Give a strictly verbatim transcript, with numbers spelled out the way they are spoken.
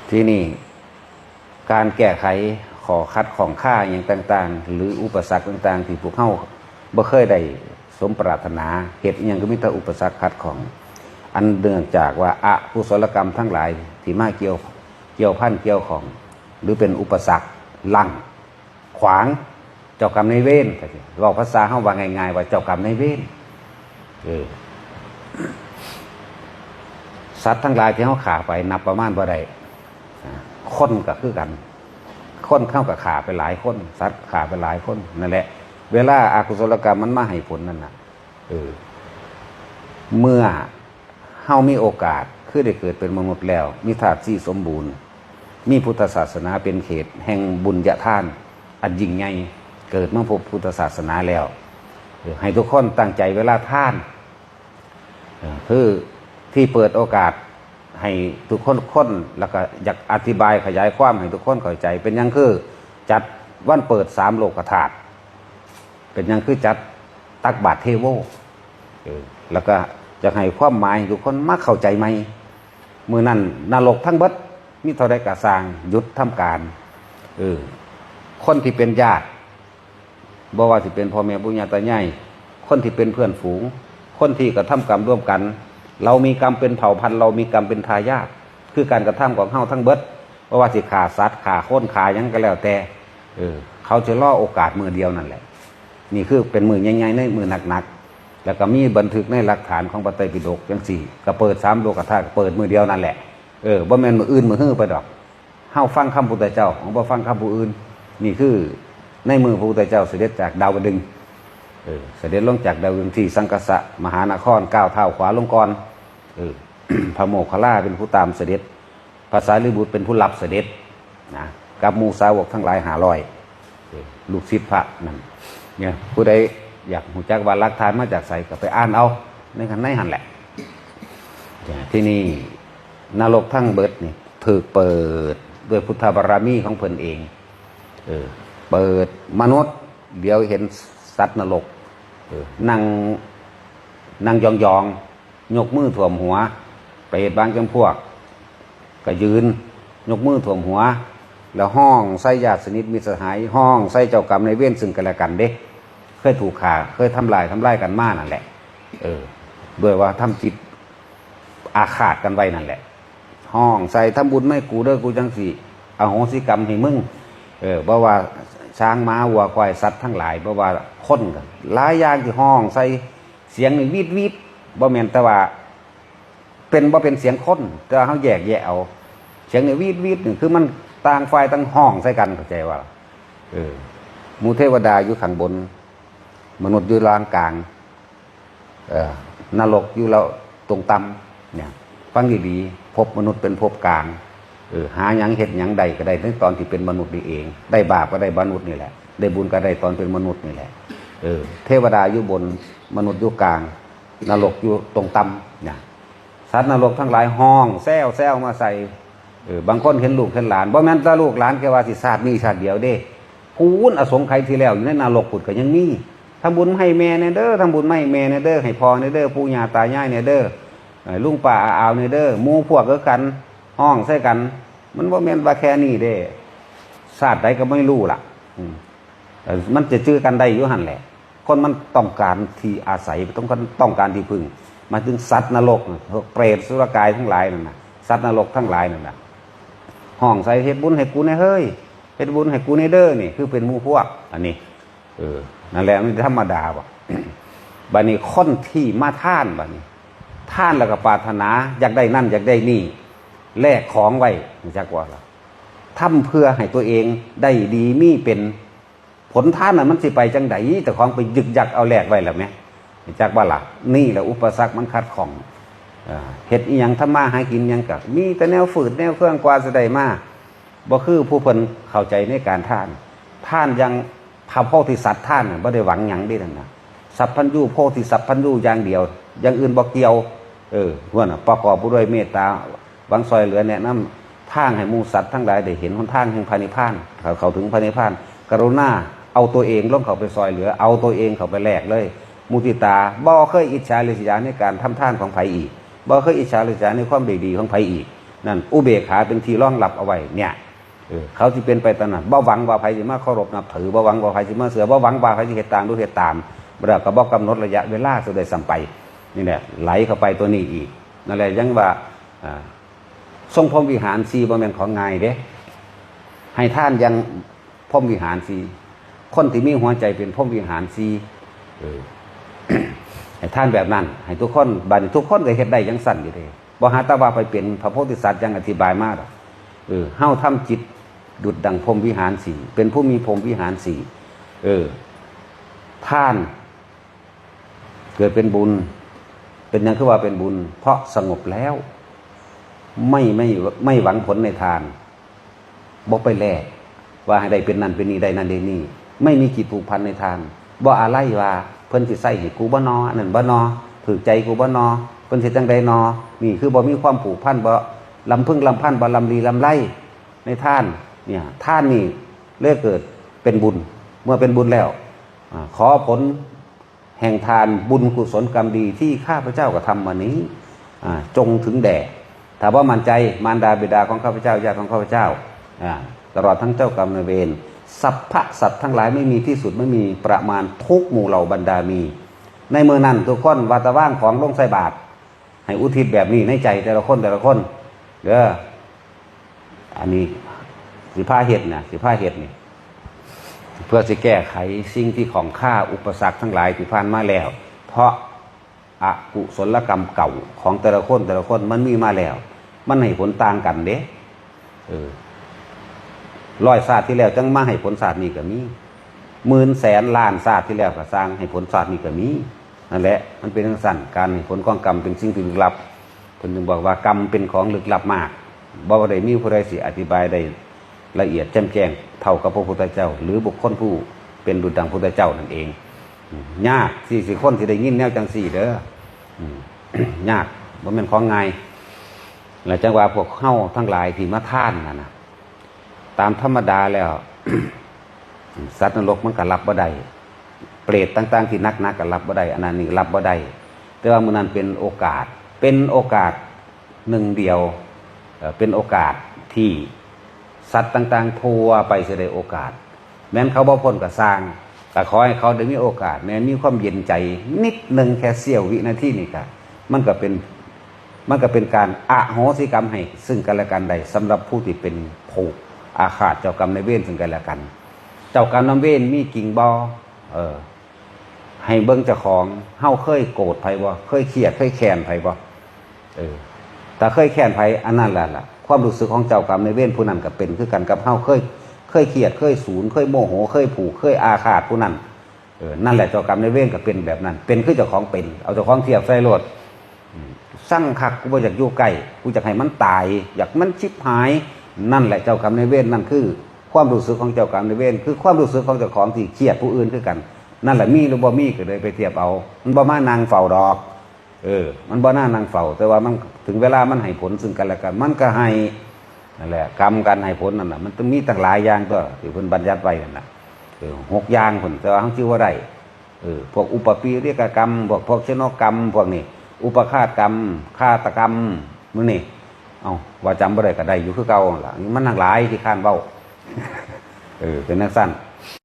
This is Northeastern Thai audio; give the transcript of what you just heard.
ที่นี่การแก้ไขข้อขัดข้องคาอย่างต่างๆ หรืออุปสรรคต่างๆ ที่พวกเฮาบ่เคยได้สมปรารถนา เหตุอหย่างก็มีแต่อุปสรรคขัดข้อง อันเนื่องจากว่าอกุศลกรรมทั้งหลายที่มาเกี่ยวเกี่ยวพันเกี่ยวข้อง หรือเป็นอุปสรรคลังขวางเจ้ากรรมนายเวร เว้าภาษาเฮาว่าง่ายๆ ว่าเจ้ากรรมนายเวร เออ สัตว์ทั้งหลายที่เฮาฆ่าไปนับประมาณบ่ได้ คนก็คือกัน คนเฮาก็ฆ่าไปหลายคน สัตว์ฆ่าไปหลายคน นั่นแหละ เวลาอากุศลกรรมมันมาให้ผลนั่นน่ะ เออ เมื่อเฮามีโอกาส คือได้เกิดเป็นมนุษย์แล้ว มีธาตุสี่สมบูรณ์ มีพุทธศาสนาเป็นเขตแห่งบุญญาทาน อันยิ่งใหญ่ เกิดมาพบพุทธศาสนาแล้ว เออ ให้ทุกคนตั้งใจเวลาทาน เออ คือที่เปิดโอกาสให้ทุกคนคน แล้วก็อยากอธิบายขยายความให้ทุกคนเข้าใจ เป็นหยังคือจัดวันเปิดสามโลกธาตุ เป็นหยังคือจัดตักบาตรเทโว เออ แล้วก็อยากให้ความหมายให้ทุกคนมาเข้าใจใหม่ มื้อนั้นนรกทั้งเบิด มีเท่าใดก็ซ่าง หยุดทำการ เออ คนที่เป็นญาติ บ่ว่าสิเป็นพ่อแม่ปู่ย่าตายาย คนที่เป็นเพื่อนฝูง คนที่กระทำกรรมร่วมกัน เรามีกรรมเป็นเผ่าพันธุ์ เรามีกรรมเป็นทายาท คือการกระทำของเฮาทั้งเบิด บ่ว่าสิฆ่าสัตว์ ฆ่าคน ฆ่าหยังก็แล้วแต่ เออ เขาจะรอโอกาสมื้อเดียวนั่นแหละ นี่คือเป็นมื้อใหญ่ๆ ในมื้อหนักๆ แล้วก็มีบันทึกในหลักฐานของพระไตรปิฎกจังซี่ ก็เปิดสามโลกธาตุ เปิดมื้อเดียวนั่นแหละ เออ บ่แม่นมื้ออื่นมื้อฮือไปดอก เฮาฟังคำพุทธเจ้า เฮาบ่ฟังคำผู้อื่น นี่คือในมื้อพระพุทธเจ้าเสด็จจากดาวดึงส์ เออ เสด็จลงจากดาวดึงส์ที่สังคสะมหานคร ก้าวเท้าขวาลงก่อน เออ พระโมคคัลลาเป็นผู้ตามเสด็จ พระสารีบุตรเป็นผู้รับเสด็จนะ กับหมู่สาวกทั้งหลายห้าร้อย เออ ลูกศิษย์พระนั่น เนี่ย ผู้ใดอยากรู้จักว่าหลักฐานมาจากไสก็ไปอ่านเอา ในคันในหั่นแหละ ที่นี่นรกทั้งเบิดนี่ถูกเปิดด้วยพุทธบารมีของเพิ่นเอง เออ เปิดมนุษย์ เดี๋ยวเห็นสัตว์นรก เออ นั่ง นั่งยองๆ ยกมือท่วมหัว เปรตบางจำพวก ก็ยืน ยกมือท่วมหัว แล้วฮ้องใส่ญาติสนิทมิตรสหาย ฮ้องใส่เจ้ากรรมนายเวรซึ่งกันและกันเด้ เคยถูกฆ่า เคยทำลาย ทำลายกันมานั่นแหละ เออ ด้วยว่าทำจิตอาฆาตกันไว้นั่นแหละ ฮ้องใส่ ทำบุญไม่กูเด้อ กูจังสิอโหสิกรรมให้มึง เออ บ่ว่าช้างม้าวัวควายสัตว์ทั้งหลาย บ่ว่าคนกัน หลายอย่างที่ฮ้องใส่ เสียงนี่วีดวีด บ่แม่นแต่ว่า เป็นบ่เป็นเสียงคน แต่ว่าเฮาแยกแยะเอา เสียงนี่วีดวีดนี่คือมันต่างฝ่ายต่างฮ้องใส่กัน เข้าใจว่า เออ หมู่เทวดาอยู่ข้างบน มนุษย์อยู่ล่างกลาง เอ่อ นรกอยู่แล้วตรงต่ำเนี่ย ฟังดีๆ ภพมนุษย์เป็นภพกลาง เออ หาหยังเฮ็ดหยังได้ก็ได้ในตอนที่เป็นมนุษย์นี่เอง ได้บาปก็ได้มนุษย์นี่แหละ ได้บุญก็ได้ตอนเป็นมนุษย์นี่แหละ เออ เทวดาอยู่บน มนุษย์อยู่กลาง นรกอยู่ตรงต่ำเนี่ย สัตว์นรกทั้งหลายฮ้องแซวแซวมาใส่ เออ บางคนเห็นลูกเห็นหลาน บ่แม่นแต่ลูกหลานแค่ว่าสิชาตินี้ชาติเดียวเด้ พู้นอสงไขยที่แล้วอยู่ในนรกพุ้นก็ยังมี ทำบุญให้แม่แน่เด้อ ทำบุญให้แม่แน่เด้อ ให้พ่อแน่เด้อ ปู่ย่าตายายแน่เด้อ เอ่อ ลุงป้าอาอาวแน่เด้อ หมู่พวกคือกัน ฮ้องใส่กัน มันบ่แม่นว่าแค่นี้เด้ ชาติใดก็ไม่รู้ล่ะ อืม เอ่อ มันจะจื้อกันได้อยู่หั่นแหละ คนมันต้องการที่อาศัย ต้องการ ต้องการที่พึ่ง หมายถึงสัตว์นรกน่ะ พวกเปรตสุรกายทั้งหลายนั่นน่ะ สัตว์นรกทั้งหลายนั่นน่ะ ฮ้องใส่ "เฮ็ดบุญให้กูแหน่เฮ้ย เฮ็ดบุญให้กูแหน่เด้อ" นี่คือเป็นหมู่พวก อันนี้ เออ นั่นแหละ มันธรรมดาบ่ บัดนี้คนที่มาทาน บัดนี้ ทานแล้วก็ปรารถนา อยากได้นั่น อยากได้นี่ แลกของไว้ รู้จักว่าล่ะ ทำเพื่อให้ตัวเองได้ดีมีเป็น ผลทานน่ะมันสิไปจังใด เจ้าของไปยึกยักเอาแลกไว้แล้วแหม รู้จักบ่ล่ะ นี่แหละอุปสรรคมันขัดข้อง เอ่อ เฮ็ดอิหยังทำมาหากินหยังก็มีแต่แนวฝืดแนวเคืองกว่าสิได้มา บ่คือผู้เพิ่นเข้าใจในการทาน ทานอย่างพระโพธิสัตว์ทานน่ะบ่ได้หวังหยังเด้นั่นน่ะ สัพพัญญูโพธิสัพพัญญูอย่างเดียว อย่างอื่นบ่เกี่ยว เออ พวกน่ะประกอบด้วยเมตตา หวังซอยเหลือแนะนำทางให้หมู่สัตว์ทั้งหลายได้เห็นหนทางแห่งพระนิพพาน เข้า เข้าถึงพระนิพพาน กรุณาเอาตัวเองลงเข้าไปซอยเหลือ เอาตัวเองเข้าไปแลกเลย มุทิตา บ่เคยอิจฉาริษยาในการทำทานของไผอีก บ่เคยอิจฉาริษยาในความได้ดีของไผอีก นั่น อุเบกขาเป็นที่รองรับเอาไว้เนี่ย เออ เขาสิเป็นไปตามนั้น บ่หวังว่าไผสิมาเคารพนับถือ บ่หวังว่าไผสิมาเชื่อ บ่หวังว่าไผสิเฮ็ดตามหรือเฮ็ดตาม แล้วก็บ่กำหนดระยะเวลาซะด้วยซ้ำไป นี่แหละ ไหลเข้าไปตัวนี้อีก นั่นแหละยังว่า อ่า ทรงพรหมวิหารสี่บ่แม่นของง่ายเด้ ให้ทานอย่างพรหมวิหารสี่ คนที่มีหัวใจเป็นพรหมวิหารสี่ เออ ให้ทานแบบนั้น ให้ทุกคน บัดนี้ทุกคนก็เฮ็ดได้จั่งซั้นอยู่เด้ บ่หาแต่ว่าไปเป็นพระโพธิสัตว์อย่างอธิบายมาดอก เออ เฮาทำจิตดุจดังพรหมวิหารสี่ เป็นผู้มีพรหมวิหารสี่ เออ ทาน เกิดเป็นบุญ เป็นหยังคือว่าเป็นบุญ เพราะสงบแล้ว ไม่ ไม่ ไม่หวังผลในทาน บ่ไปแลก ว่าให้ได้เป็นนั่นเป็นนี่ ได้นั่นได้นี่ ไม่มีจิตผูกพันในทาน บ่อาลัยว่าเพิ่นสิใส่ให้กูบ่นอ อันนั้นบ่นอ ถืกใจกูบ่นอ เพิ่นสิจั่งใดนอ นี่คือบ่มีความผูกพัน บ่ลำพึงลำพัน บ่ลำลีลำไรในทาน เนี่ย ทานนี่เลยเกิดเป็นบุญ เมื่อเป็นบุญแล้ว อ่า ขอผลแห่งทานบุญกุศลกรรมดีที่ข้าพเจ้ากระทำมานี้ อ่า จงถึงแด่ ถ้าบ่มั่นใจ มารดาบิดาของข้าพเจ้า ญาติของข้าพเจ้า อ่า ตลอดทั้งเจ้ากรรมนายเวร สรรพสัตว์ทั้งหลายไม่มีที่สุด ไม่มีประมาณ ทุกหมู่เหล่าบรรดามี ในมื้อนั้นทุกคนว่าแต่วางของลงใส่บาตร ให้อุทิศแบบนี้ในใจแต่ละคนแต่ละคน เด้อ อันนี้สิพาเฮ็ดนะ สิพาเฮ็ดนี่ เพื่อสิแก้ไขสิ่งที่ข้องคาอุปสรรคทั้งหลายที่ผ่านมาแล้ว เพราะอกุศลกรรมเก่าของแต่ละคนแต่ละคนมันมีมาแล้ว มันให้ผลต่างกันเด้ เออ ร้อยชาติที่แล้วจั่งมาให้ผลชาตินี้ก็มี หมื่นแสนล้านชาติที่แล้วก็ซ่างให้ผลชาตินี้ก็มี นั่นแหละ มันเป็นจั่งซั้น การให้ผลของกรรมเป็นสิ่งที่ลึกลับ เพิ่นจึงบอกว่ากรรมเป็นของลึกลับมาก บ่ได้มีผู้ใดสิอธิบายได้ละเอียดแจ่มแจ้งเท่ากับพระพุทธเจ้า หรือบุคคลผู้เป็นดุจดังพุทธเจ้านั่นเอง ยากที่สิคนสิได้ยินแนวจั่งซี้เด้อ อืม ยาก บ่แม่นของง่าย แล้วจั่งว่าพวกเฮาทั้งหลายที่มาทานนั่นน่ะ ตามธรรมดาแล้ว สัตว์นรกมันก็รับบ่ได้ เปรตต่างๆที่หนักๆก็รับบ่ได้ อันนั้นนี่รับบ่ได้ แต่ว่ามื้อนั้นเป็นโอกาส เป็นโอกาสหนึ่งเดียว เอ่อ เป็นโอกาสที่สัตว์ต่างๆทั่วไปสิได้โอกาส แม้นเขาบ่พ้นก็ซ่าง ก็ขอให้เขาได้มีโอกาส แม้มีความเย็นใจนิดหนึ่ง แค่เสี้ยววินาทีนี่ก็ มันก็เป็น มันก็เป็นการอโหสิกรรมให้ซึ่งกันและกันได้ สำหรับผู้ที่เป็นผูกอาฆาตเจ้ากรรมนายเวรซึ่งกันและกัน เจ้ากรรมนายเวรมีจริงบ่ เออ ให้เบิ่งเจ้าของ เฮาเคยโกรธไผบ่ เคยเครียด เคยแค้นไผบ่ เออ ถ้าเคยแค้นไผ อันนั้นแหละล่ะ ความรู้สึกของเจ้ากรรมนายเวรผู้นั้นก็เป็นคือกันกับเฮา เคย เคยเครียด เคยสูน เคยโมโห เคยผูก เคยอาฆาตผู้นั้น เออ นั่นแหละเจ้ากรรมนายเวรก็เป็นแบบนั้น เป็นคือเจ้าของเป็น เอาเจ้าของเทียบใส่โลด อืม ซังคัก กูบ่อยากอยู่ใกล้ กูอยากให้มันตาย อยากมันชิบหาย นั่นแหละเจ้ากรรมนายเวร นั่นคือความรู้สึกของเจ้ากรรมนายเวร คือความรู้สึกของเจ้าของที่เครียดผู้อื่นคือกัน นั่นแหละมีหรือบ่มีก็เลยไปเทียบเอา มันบ่มานั่งเฝ้าดอก เออ มันบ่น่านั่งเฝ้า แต่ว่ามันถึงเวลามันให้ผลซึ่งกันและกัน มันก็ให้ นั่นแหละ กรรมการให้ผลนั่นน่ะ มันต้องมีตั้งหลายอย่างตัวที่เพิ่นบัญญัติไว้นั่นน่ะ เออ หกอย่างพุ้น แต่ว่าเฮาชื่อว่าได้ เออ พวกอุปปีเรกกรรม พวก พวกชนกกรรม พวกนี้ อุปฆาตกรรม ฆาตกรรม มื้อนี้ เอ้า ว่าจำบ่ได้ก็ได้อยู่คือเก่าหั่นล่ะ มันทั้งหลายที่ค้านเว้า เออ เป็นจั่งซั้น